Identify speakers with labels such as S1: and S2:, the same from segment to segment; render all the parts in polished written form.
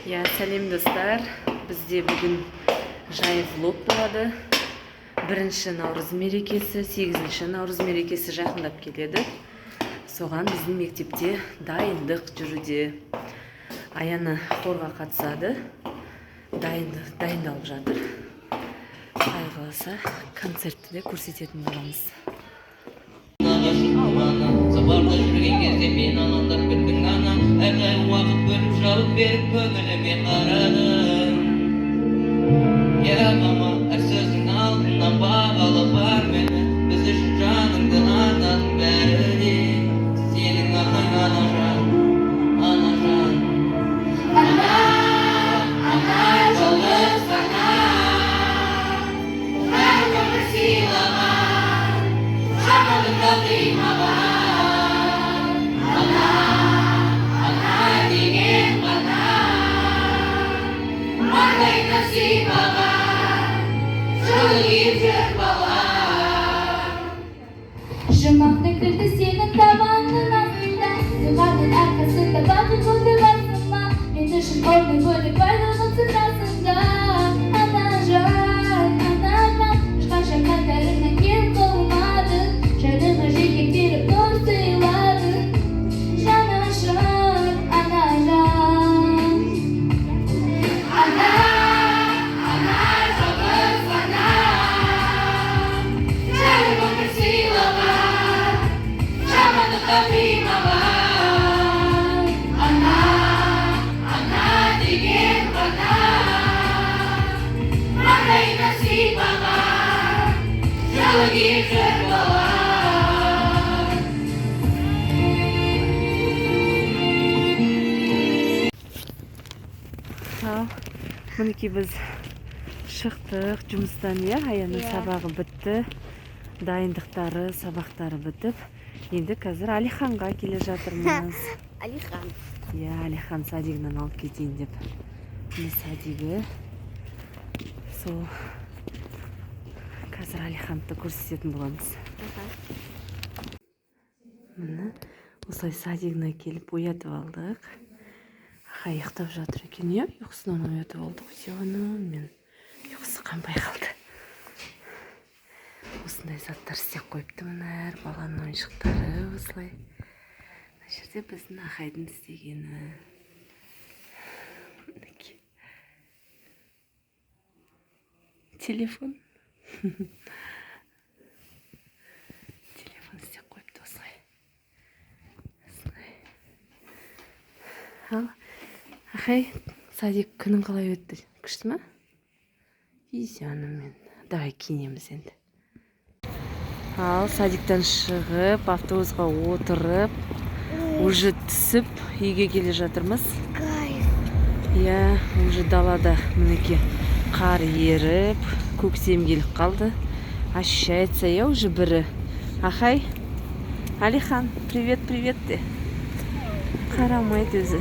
S1: Иә, сәлем, достар! Бізде бүгін жай влог болады. 1 наурыз мерекесі, 8 наурыз мерекесі жақындап келеді. Соған біздің мектепте дайындық жүруде. Аяна хорға қатысады, дайындалып жатыр. Құдай қаласа, концертті де көрсететін боламыз.
S2: Ғашықпын, ана. Сапарда жүрген кезде мен алаңдап кеттің, ана. Әрдайым уақыт бөліп, жауап беріп, көңіліме қарадың. Иә, мама, әр сөзің алтыннан бағалы бар мені. Біз үшін жаныңды арнадың, бәрі де сенің атың, анажан, анажан. Ана, ана, жалғыз ана, жан өмір сыйлаған, жамандыққа қимаған. Ана, ана деген ғана, маңдайына сипаған, жылы киіп жүр бала.
S3: Жұмақтың кілті сенің табанның астында. Сиқырдың арқасында бақыт болды басыма. Мен үшін орны бөлек байлығым қасында. Анажан, анажан, ешқашан қатарыңнан кем қылмадың. Жаныма жетек беріп, нұр сыйладың. Жанашыр анажан.
S2: Ана, ана, жалғыз ана, жаным өмір сыйлаған, жамандыққа қимаған. Ана, ана деген ғана, маңдайына сипаған, жылы киіп жүр бала.
S1: Ал мінекей, біз шықтық жұмыстан, иә? Аяның
S3: Иә.
S1: сабағы бітті, дайындықтары, сабақтары бітіп, енді қазір Алиханға келе жатырмыз.
S4: Алихан.
S1: Иә, Алихан садигінен алып кетейін деп. Міне, садигі сол. Қазір Алиханды көрсететін боламыз. Міне, осылай садигіне келіп оятып алдық. Аха, ұйықтап жатыр екен, иә. Ұйқысынан оятып алдық. Мен ұйқысы қанбай қалды. Осындай заттар істеп қойыпты. Міне, әр баланың ойыншықтары осылай. Мына жерде біздің Ахайдың істегені. Мінекей, телефон, телефон істеп қойыпты осылай, осылай. Ал, Ахай, садик күнің қалай өтті? Күшті ма? И жаным мен, давай киінеміз енді. Ал садиктен шығып, автобусқа отырып, уже түсіп, үйге келе жатырмыз.
S4: Кайф.
S1: Иә, уже далада, мінекей, қар еріп, көктем келіп қалды. Ощущается, иә, уже бірі. Ахай, Алихан, привет, привет де. Қарамайды өзі.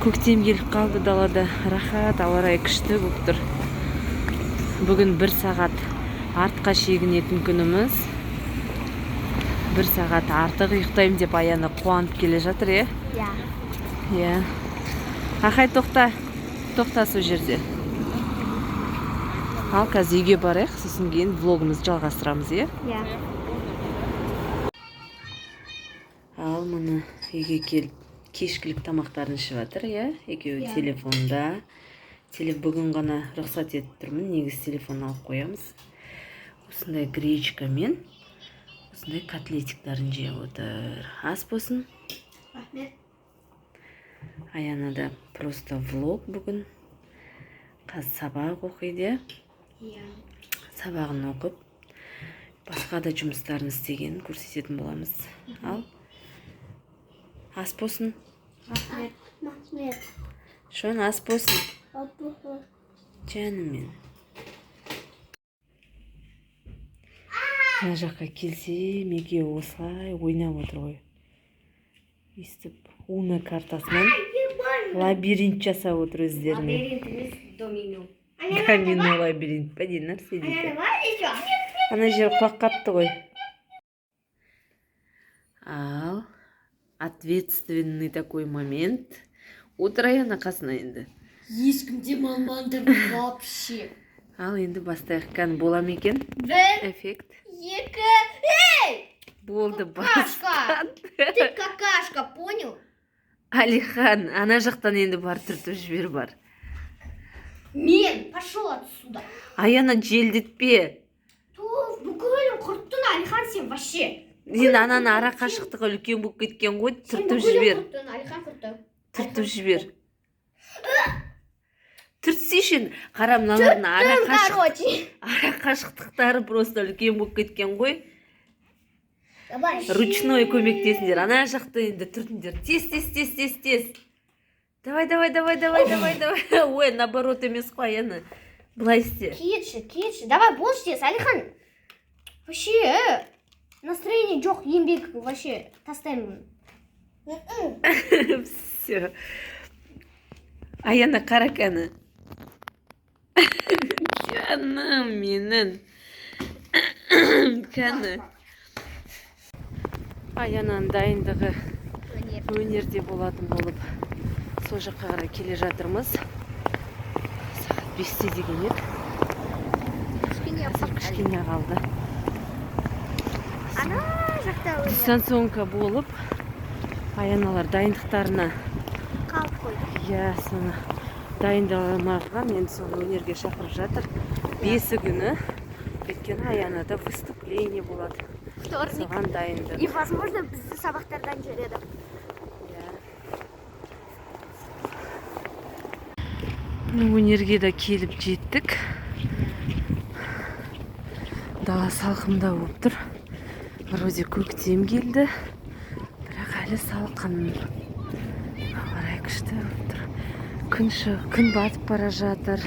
S1: Көктем келіп қалды далада. Рахат, ауа райы күшті болып тұр. Бүгін бір сағат артқа шегінетін күніміз. Бір сағат артық ұйықтаймын деп Аяны қуанып келе жатыр, иә?
S4: Иә.
S1: Иә. Ахай, тоқта, тоқта сол жерде. Ал қазір үйге барайық, сосын кейін влогымызды жалғастырамыз, иә?
S4: Иә.
S1: Ал міне, үйге келіп, кешкілік тамақтарын ішіп жатыр, иә, екеуі.
S4: Иә.
S1: Телефонда. Бүгін ғана рұқсат етіп тұрмын, негізі телефон алып қоямыз. Осындай гречкамен осындай котлетиктарын жеп отыр. Ас болсын.
S4: Рахмет.
S1: Аянада просто влог бүгін. Қазір сабақ оқиды, иә?
S4: Иә.
S1: Сабағын оқып, басқа да жұмыстарын істегенін көрсететін боламыз. Ал ас болсын.
S4: Рахмет. Рахмет.
S1: Шон, ас болсын, жаным мен. Мына жаққа келсем, екеуі осылай ойнап отыр ғой, өйстіп Уно картасынан лабиринт жасап отыр өздеріне.
S4: Лабиринт емес, домино.
S1: Домино лабиринт па, не нәрсе дейді. Ана жер құлап қапты ғой. Ал ответственный такой момент. Отыр, Аяна, қасына енді.
S4: Ешкім демалмаңдар вообще.
S1: Ал енді бастайық, кәні, бола ма екен?
S4: Бір,
S1: Эффект.
S4: екі, эй!
S1: Болды.
S4: Какашка! Ты какашка, понял?
S1: Алихан, ана жақтан енді бар, түртіп жібер, бар.
S4: Мен, пошел отсюда.
S1: Аяна, желдетпе.
S4: Туф, бүкілін құрттың, Алихан, сен вообще.
S1: Енді ананың ара қашықтығы үлкен болып кеткен ғой.
S4: Сен
S1: Түртіп
S4: бүкілін
S1: жібер.
S4: құрттың, Алихан құртты.
S1: Түртіп жібер, түртсейші енді. Қара, мыналардың ара қашық
S4: Короче.
S1: ара қашықтықтары просто үлкен болып кеткен ғой.
S4: Давай.
S1: Ручной көмектесіңдер. Ана жақта енді түртіңдер, тез, тез, тез, тез, тез, давай, давай, давай, давай, давай, давай. Ой, наоборот емес қой, Аяна, былай істе.
S4: Кетші, кетші. Давай, болшы тез, Алихан. Вообще, настроение жоқ, еңбек вообще тастаймын.
S1: Все, Аяна, қара, кәні, жаным менің, кәні. Аянаның дайындығы өнерде болатын болып, сол жаққа қарай келе жатырмыз. Сағат 5-те деген еді, қазір кішкене қалды.
S4: Ана жақта өнер.
S1: Дистанционка болып, Аяналар дайындықтарына
S4: Қалып қойды.
S1: Иә, соны дайындаламаған, енді соны өнерге шақырып жатыр 5-і күні, өйткені Аянада выступление болады.
S4: Вторник.
S1: Соған дайындық.
S4: И, возможно, бізді сабақтардан жібереді.
S1: Иә. Міне, өнерге де келіп жеттік. Дала салқындау болып тұр. Вроде көктем келді, бірақ әлі салқын. Ауа райы күшті болып тұр. Күн шығып, күн батып бара жатыр.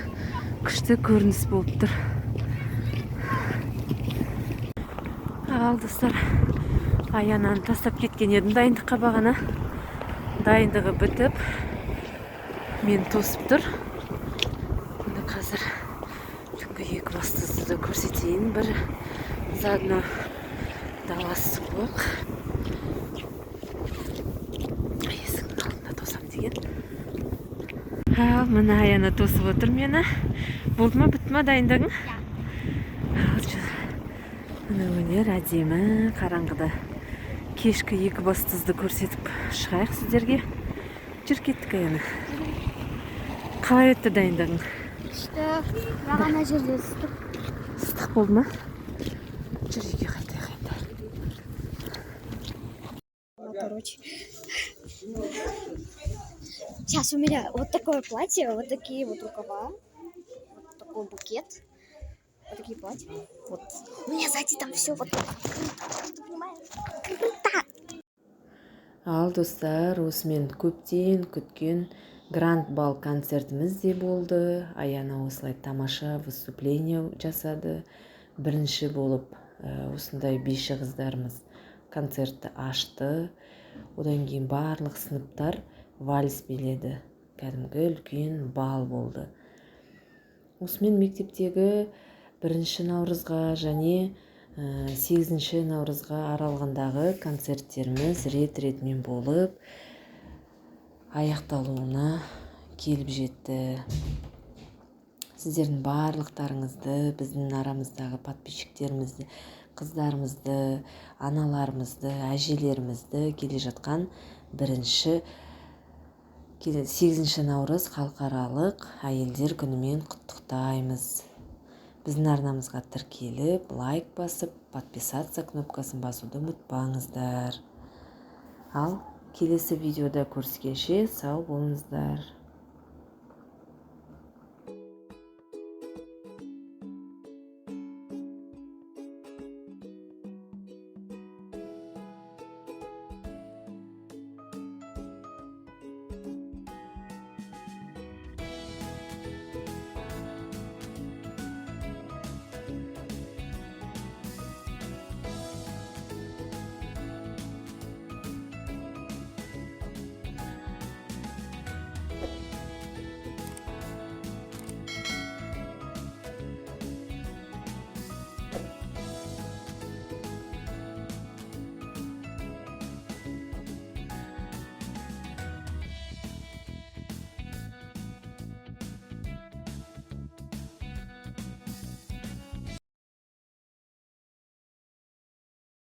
S1: Күшті көрініс болып тұр. Ал, достар, Аянаны тастап кеткен едім дайындыққа бағана. Дайындығы бітіп, мені тосып тұр. Міне, қазір түнгі Екібастұзды да көрсетейін бір заодно. Дала суық. Есіктің алдында тосам деген. Ал міне, Аяна тосып отыр мені. Болды ма, бітті ма дайындығың? Ал, жүр. Міне, өнер әдемі қараңғыда. Кешкі Екібастұзды көрсетіп шығайық сіздерге. Жүр, кеттік, Аяна. Қалай өтті дайындығың?
S4: Күшті. Бірақ ана жерде ыстық.
S1: Ыстық болды ма? Жүр, үйге қайтайық енді.
S4: Короче. Сейчас у меня вот такое платье, вот такие вот рукава, вот такой букет, вот такие платья. Вот. У меня сзади там все вот так открыто, ты понимаешь? Круто!
S1: Ал, достар, осымен көптен күткен гранд бал концертіміз де болды. Аяна осылай тамаша выступление жасады. Бірінші болып осындай биші қыздарымыз концертті ашты. Одан кейін барлық сыныптар вальс биледі. Кәдімгі үлкен бал болды. Осымен мектептегі 1 наурызға және 8 наурызға аралығындағы концерттеріміз рет ретімен болып, аяқталуына келіп жетті. Сіздердің барлықтарыңызды, біздің арамыздағы подписчиктерімізді, қыздарымызды, аналарымызды, әжелерімізді келе жатқан бірінші 8 наурыз халықаралық әйелдер күнімен құттықтаймыз. Біздің арнамызға тіркеліп, лайк басып, подписаться кнопкасын басуды ұмытпаңыздар. Ал келесі видеода көріскенше сау болыңыздар.